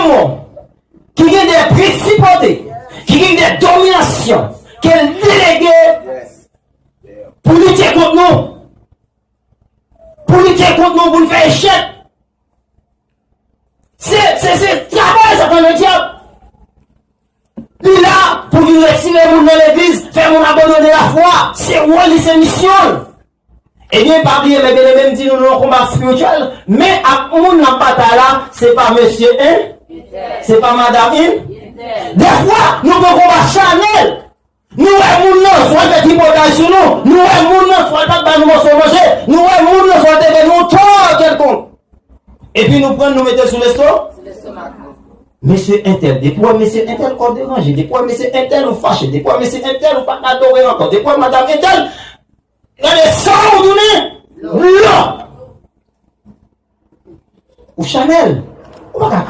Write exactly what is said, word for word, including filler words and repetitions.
moun ki gen de prensipalite, ki gen de dominasyon, ke l delege pou lite kont nou, pou lite kont nou, pou n fè echèk. Se, se, se travay Satan Ledyab. Li la pou vin retire moun nan legliz, fè moun abandone lafwa. Se wòl li, se misyon l. Ebyen, pa bliye, men byeneme, m di nou, nou nan konba espirityèl, men ak moun n ap batay la, se pa mesye en, se pa madanm en. Defwa, nou pran konba chanèl. Nou wè moun nan, swa l fè tripotay sou nou, nou wè moun nan, swa l pa t ba nou mòso manje, nou wè moun nan, swa l te fè nou tò kèlkonk. Epi nou pran l, nou mete l sou lesto. Mesye entèl, depi w wè mesye entèl, kò w deranje, depi w wè mesye entèl, ou fache, depi w wè mesye entèl, ou pa t adore ankò, depi w wè madanm entèl, gade sa ou tounen, lò. Ou chanèl, ou pa ka